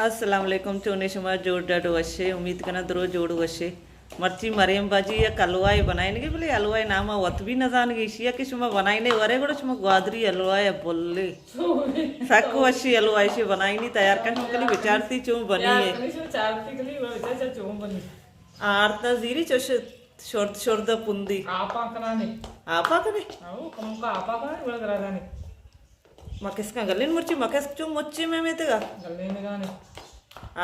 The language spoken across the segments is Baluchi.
السلام علیکم، چونے شما؟ جوڑ ڈاڈ وشے؟ امید کناں درو جوڑ وشے۔ مرچی مریم باجی یک حلوائے بنائینگے، بلے حلوائے نام ءَ وت بھی نزانگے، ایشی ءَ کہ شما بنائینے ورے گڑا شما گوادری حلوائے بولے۔ سک وشی حلوائے شی بنائینی، تیار کن شما کلی بچارتی چون بنی ہے۔ آرتا زیری چوش شرد شرد پندی۔ آپا کنانے۔ آپا کنے؟ آو، کمکا آپا کنانے، بڑا درا دانے۔ مکسکاں گلین مرچی، مکسک چون مچی میں میتگا۔ گلین گانے۔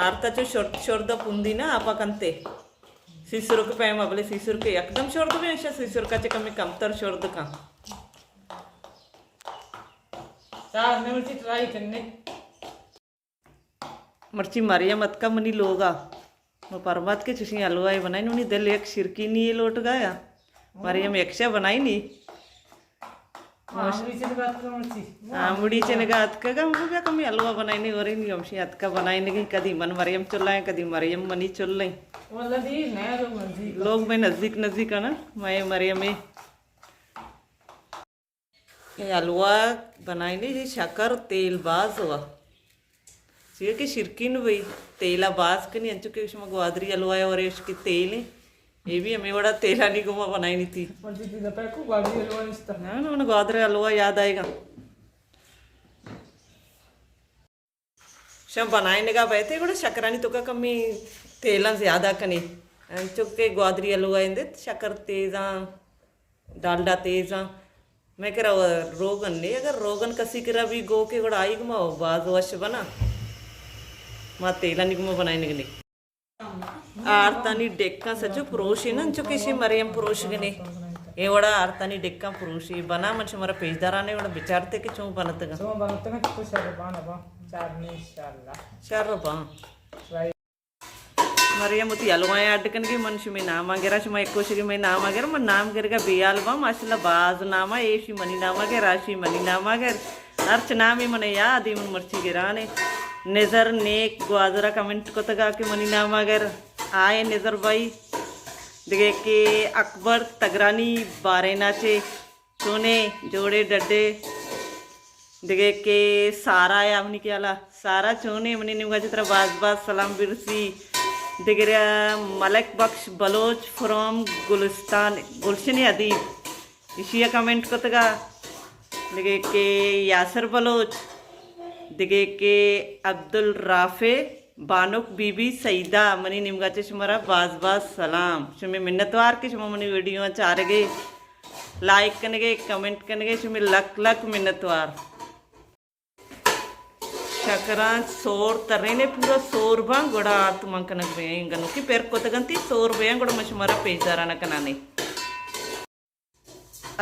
آرتا چو شرد شرد پندی نا آپا کنتے۔ سیسرک پیما، بلے سیسرک یکدم شرد بے، انشا سیسرکا چہ کمی کمتر شرد کن۔ چار نے مرچی ٹرائی کرنے۔ مرچی مریم اتکا منی لوگا۔ ما پرمات کہ چشیں حلوائے بنائیں، منی دل یک شرکینی لوٹگا یا۔ مریم یکشا بنائینی۔ آمڑی چنگا اتکگا مرچی۔ آمڑی چنگا اتکگا، ہم بیا کمی حلوا بنائینی ورینی، ہمشی اتکا بنائینگی، کدی من مریم چلائیں، کدی مریم منی چلائیں۔ واللہ دیر نہ لوگ نزدیک۔ لوگ میں نزدیک نزدیک ہے نا، میں مریم ہے۔ اے حلوا بنائینی جی شکر تیل باز ہوا۔ چیا کہ شرکین بھئی تیلا باز کنی، انچو کہ شما گوادری حلوا ورے اشکی تیل ہیں۔ اے بھی ہمیں وڑا تیلانی گما بنائینی تھی۔ مرچی تیزا پیکو گوادری حلوا نشتا۔ نا، نا، من گوادری حلوا یاد آئے گا۔ شما بنائینگا بیتے گڑا شکرانی توکا کمی تیلاں زیادہ کنے۔ انچو کہ گوادری حلوا اندت شکر تیزاں، ڈالڈا تیزاں۔ میں کرا روگن نے، اگر روگن کسی کرا بھی گو کہ گڑا آئی گما باز وش بنا۔ ما تیلانی گما بنائینگ نے۔ آرتانی ڈکاں سچو پروشی نا، انچو کہ شی مریم پروشگنے۔ اے وڑا آرتانی ڈکاں پروشی بنا، من شمارا پیشدارانے وڑا بچارتے کہ چون بنتگا۔ چون بنتگا تو شر بان با، چار نے انشاءاللہ۔ شر بان۔ مریم وتی حلوائیں اڈ کنگی، من شمی ناما گرا، شما یک کوشگی مئی ناما گر، من نام گرگا بیال با، ماشاءاللہ باز ناما، ایشی منی ناما گر، آشی منی ناما گر۔ ہرچ نامی من یاد ای، من مرچی گرانے۔ نظر نیک گوادرا کمنٹ کتگا کہ منی ناما گر، آئے نظر بھائی۔ دگہ کہ اکبر تگرانی بارینا چے، چونے جوڑے ڈڈے۔ دگہ کہ سارا یا منی خیالا، سارا چونے؟ منی نیمگا چہ ترا باز باز سلام برسی۔ دگہ ملک بخش بلوچ فرام گلستان، گلشن ادیب۔ ایشی ءَ کمنٹ کتگا۔ دگہ کہ یاسر بلوچ، دگہ کہ عبدالرافع، بانک بی بی سعیدہ، منی نیمگا چہ شمارا باز باز سلام۔ شمے منتوار کہ شما منی ویڈیو چارگے، لائک کنگے، کمنٹ کنگے، شمے لک لک منتوار۔ شکراں سور ترینے، پورا سور باں، گڑا آرت من کنگ بے۔ انگا نوکی پر کتگنتی، سور بیاں، گڑا من شمارا پیشدارا نہ کنانے۔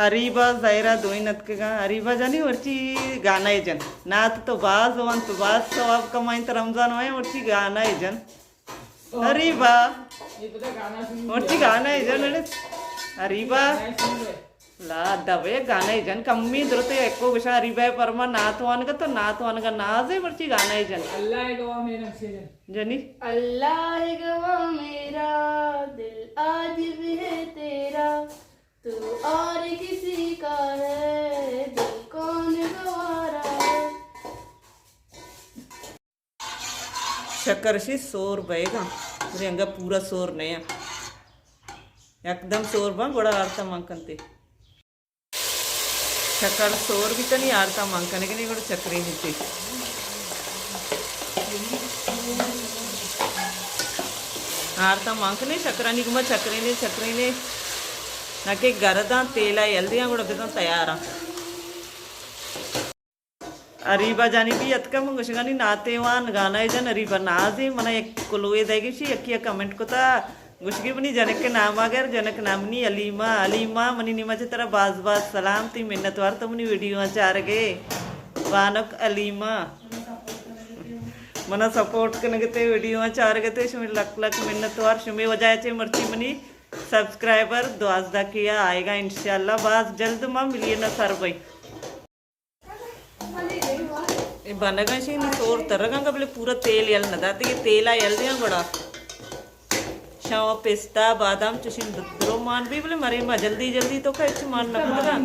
اریبا زہرا دوئیں اتکگاں۔ اریبا جانی مرچی گانا ءَ جن۔ نعت تو باز وانت، باز ثواب کمائینت رمضان ءَ، مرچی گانا ءَ جن۔ اریبا۔ مرچی گانا ءَ جن، اڑے۔ اریبا۔ لا، دبے گانا ءَ جن، کمی درتے ایکو گشا اریبا ءِ پرما نعت وانگا تو نعت وانگا نازے، مرچی گانا ءَ جن۔ اللہ ءِ گواہ میرا شیرن۔ جنی۔ اللہ ءِ گواہ میرا دل آج بھی ہے تیرا، تو اور کسی کا ہے دل کون گوارا ہے۔ شکر شی سور بئیگاں، بلے انگا پورا سور نیاں۔ یکدم سور باں، گڑا آرتا مان کنتے۔ شکر سور بیتنی، آرتا مان کنگنی، گڑا چکرے بیتے۔ آرتا مان کنے، شکرانی گما چکرے نے، چکرے نے۔ نہ کہ گرداں تیلا یل دیاں، گڑا بزاں تیاراں۔ اریبا جانی بھی اتکا، من گوشگانی ناتے وان گانا ءَ جن۔ اریبا نازیں، منا یک کلوے دئیگی شی، یکی ءَ کمنٹ کتا، گوشگی منی جنک ءِ ناما گر، جنک نام منی علیما۔ علیما، منی نیما چہ ترا باز باز سلام، تئی منت وار تو منی ویڈیو آں چارگے۔ بانک علیما، منا سپورٹ کنگتے، ویڈیو آں چارگتے، شمی لک لک منت وار، شمی وجہ چہ مرچی منی سبسکرائبر دوازدہ کے آئیگا، انشاءاللہ باز جلد ما ملین سر بئی۔ اے بنگاں شی نی سور ترگاں، بلے پورا تیل یل نہ داتے، اے تیلا یل دیاں گڑا۔ شاں پستہ، بادام چشیں درو مان بی، بلے مرے ما جلدی جلدی تو کہ ہچ مان نہ کتگا۔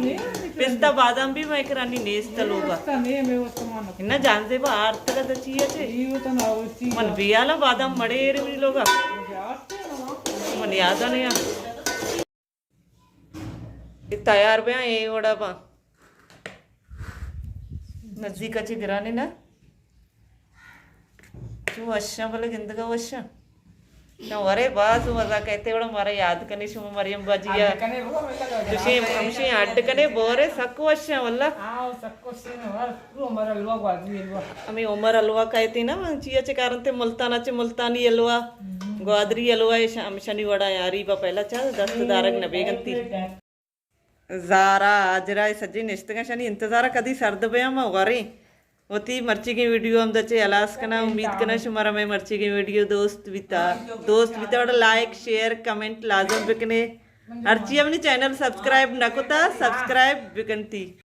پستہ بادام بھی مئے کرانی نیست لوگا۔ پستہ نہیں، میں وہ سامان۔ نہ جان زیبا آرتگا دچی اچے۔ یہ وہ تو نہ ہوتی۔ من بیالا بادام مڑے ایرے منی لوگا۔ من یاد نہیں۔ تیار بیاں، اے وڑا باں۔ نزدیک اچے گرانے نا۔ چو وشاں، بلے گندگا وشاں۔ نہ ورے، باز مزہ کئیت، وڑا مارا یاد کنے شما مریم باجی ءَ۔ چوشیں ہمشیں اڈ کنے بورے، سک وشاں واللہ۔ ہمے عمر حلوہ کئیت نا، من چیا چہ کارنتے ملتان ءَ چہ ملتانی حلوہ، گوادری حلوہ، ہمشانی وڑا یاری با پہلا چا دست دارگ نہ بیگنتی۔ زارا، ہاجرہ، اے سجیں نشتگاں، شانی انتظار ءَ کدی سرد بیاں ما وریں۔ وتی مرچیگیں ویڈیو ہمدا چہ ہلاس کناں۔ امید کناں شمارا مئے مرچیگیں ویڈیو دوست بیتا۔ دوست بیتا وڑا لائک، شیئر، کمنٹ لازم بکنے۔ ہرچی ہمنی چینل سبسکرائب نہ کتا، سبسکرائب بکنتی۔